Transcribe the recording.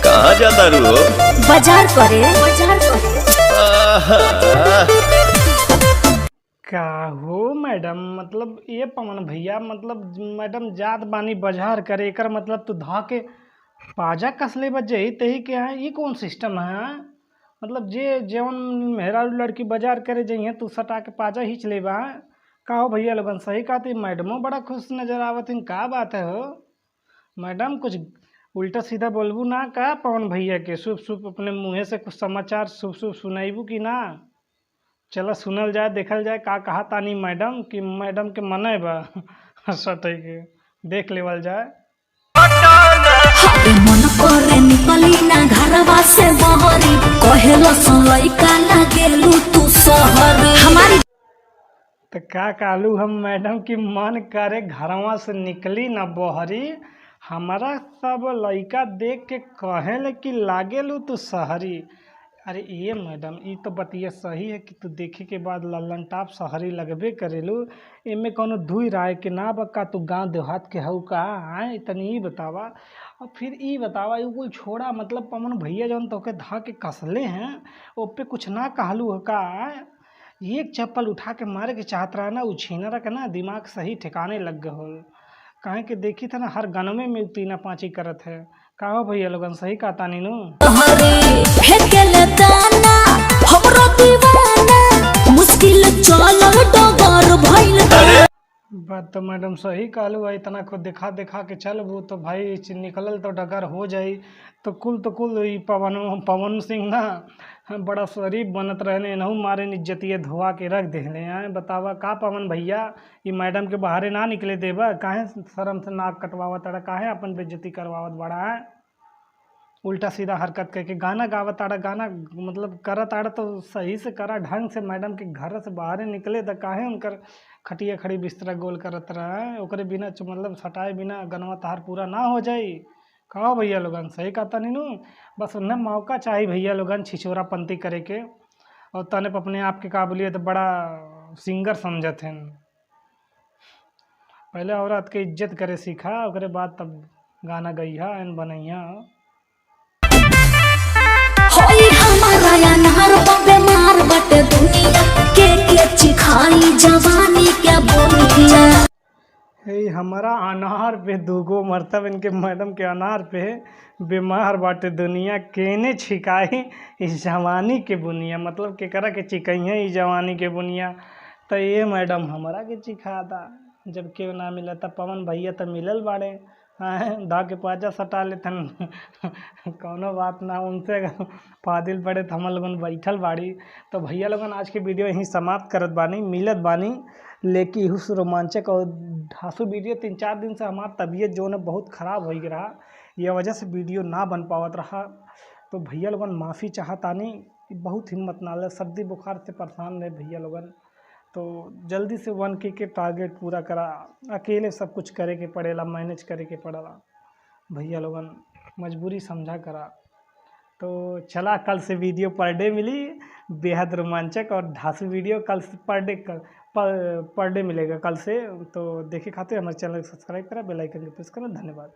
कहाँ जाता रू हो? बाजार करे, बाजार करे। आहा, का हो मैडम, मतलब ये पवन भैया, मतलब मैडम जात बानी बाजार करे, एकर मतलब तू धा के पाजा कसले बजे तही के है, ये कौन सिस्टम है? मतलब जे जवन मेहरारू लड़की बाजार करे जइहे तू सटा के पाजा हिच लेबा। का हो भैया लोगन, सही कहती? मैडमो बड़ा खुश नजर आवत। का बात है हो मैडम, कुछ उल्टा सीधा बोलबू ना का पवन भैया के? शुभ शुभ अपने मुँहे से कुछ समाचार शुभ शुभ सुनैबू कि ना? चलो सुनल जाए, देखल जाए का कहा तानी मैडम, कि मैडम के मने बा सटै के, देख लेवल जाए। अरे मन करे निकली ना घरवा से बहरी, कहेलो सन लइका लागेलू तू शहरी। हमारी तो का कहलू हम मैडम कि मन करे घरवा से निकली ना बहरी, हमारा सब लइका देख के कहेले कि लागेलू तू शहरी। अरे ये मैडम, ई तो बतिया सही है कि तू देखे के बाद लल्लन टाप शहरी लगबे करेलू, एमे कोनो दुई राय के ना बा। का तू गांव देहात के हऊ का? आए तनी ई बतावा। और फिर ई बतावा, ई कुल छोड़ा, मतलब पवन भैया जौन तोके धा के कसले हैं ओपे कुछ ना कहलू हो का? एक चप्पल उठा के मारे के चाहत रहा ना, उ छीनरा के ना दिमाग सही ठिकाने लग गए होल। काहे के देखी था ना, हर गनमे में तीना पाँची करत है। का हो भैया लोगन, सही कहता नीनू? हरे फेकेले दाना हमरो दीवाना, मुश्किल चलल डगर भइल। बात तो मैडम सही कहलू है, इतना को देखा देखा के चलबू तो भाई निकलल तो डगर हो जाई। तो कुल ई पवन पवन सिंह ना बड़ा शरीफ बनत रहने, नहू मारे इज्जतिये धोआ के रख देहले हैं। बतावा का पवन भैया, ई मैडम के बाहरे ना निकले देबा? काहे शर्म से नाक कटवावत ताड़ा, काहे अपन बेइज्जती करवावत बड़ा है? उल्टा सीधा हरकत करके गाना गावत ताड़ा, गाना मतलब करत ताड़ा तो सही से करा, ढंग से। मैडम के घर से बाहरे निकले तो काहे उनकर खटिया खड़ी बिस्तरा गोल करत रहा है? ओकरे बिना मतलब सटाए बिना गनवा तहार पूरा ना हो जाई। कहो भैया लोगन, सही कहता नीनू? बस उन्हें मौका चाहिए भैया लोगन छिछोरापंती करे के, और तने अपने आप के का बोलिए तो बड़ा सिंगर समझत हैं। पहले औरत के इज्जत करे सीखा, ओकरे बाद तब गाना गईहा एन बनैहा। होई हमारा अनार पर बेमार बटे दुनिया, के चिखाई जवानी के बोनिया। हे हमारा अनार पे दूगो मरतब इनके मैडम के अनार पे बीमार बाटे दुनिया, केने छिकाई इस जवानी के बुनिया। मतलब केकरा के चिकई है इस जवानी के बुनिया? तो ये मैडम हमरा के चिखा दा, जब केहू ना मिला त पवन भैया तो मिलल बाड़े, धा के पाजा सटा लेथन, कौनो बात ना। उनसे अगर फादिल पड़े तो हम लोगन बैठल बाड़ी। तो भैया लोगन आज के वीडियो यहीं समाप्त करत बानी, मिलत बानी लेकिन इहू से रोमांचक और धांसू वीडियो। 3-4 दिन से हमार तबीयत जो है बहुत ख़राब हो गई रहा, यह वजह से वीडियो ना बन पावत रहा। तो भैया लोगन माफ़ी चाहतानी, बहुत हिम्मत ना ले, सर्दी बुखार से परेशान रहे भैया लोगन। तो जल्दी से 1K के टारगेट पूरा करा, अकेले सब कुछ करे के पड़ेला, मैनेज करे के पड़ेला भैया लोगन, मजबूरी समझा करा। तो चला कल से वीडियो पर डे मिली, बेहद रोमांचक और धांसू वीडियो कल से पर डे पर डे मिलेगा कल से। तो देखे खातिर हमारे चैनल को सब्सक्राइब करा, बेल आइकन को प्रेस करा। धन्यवाद।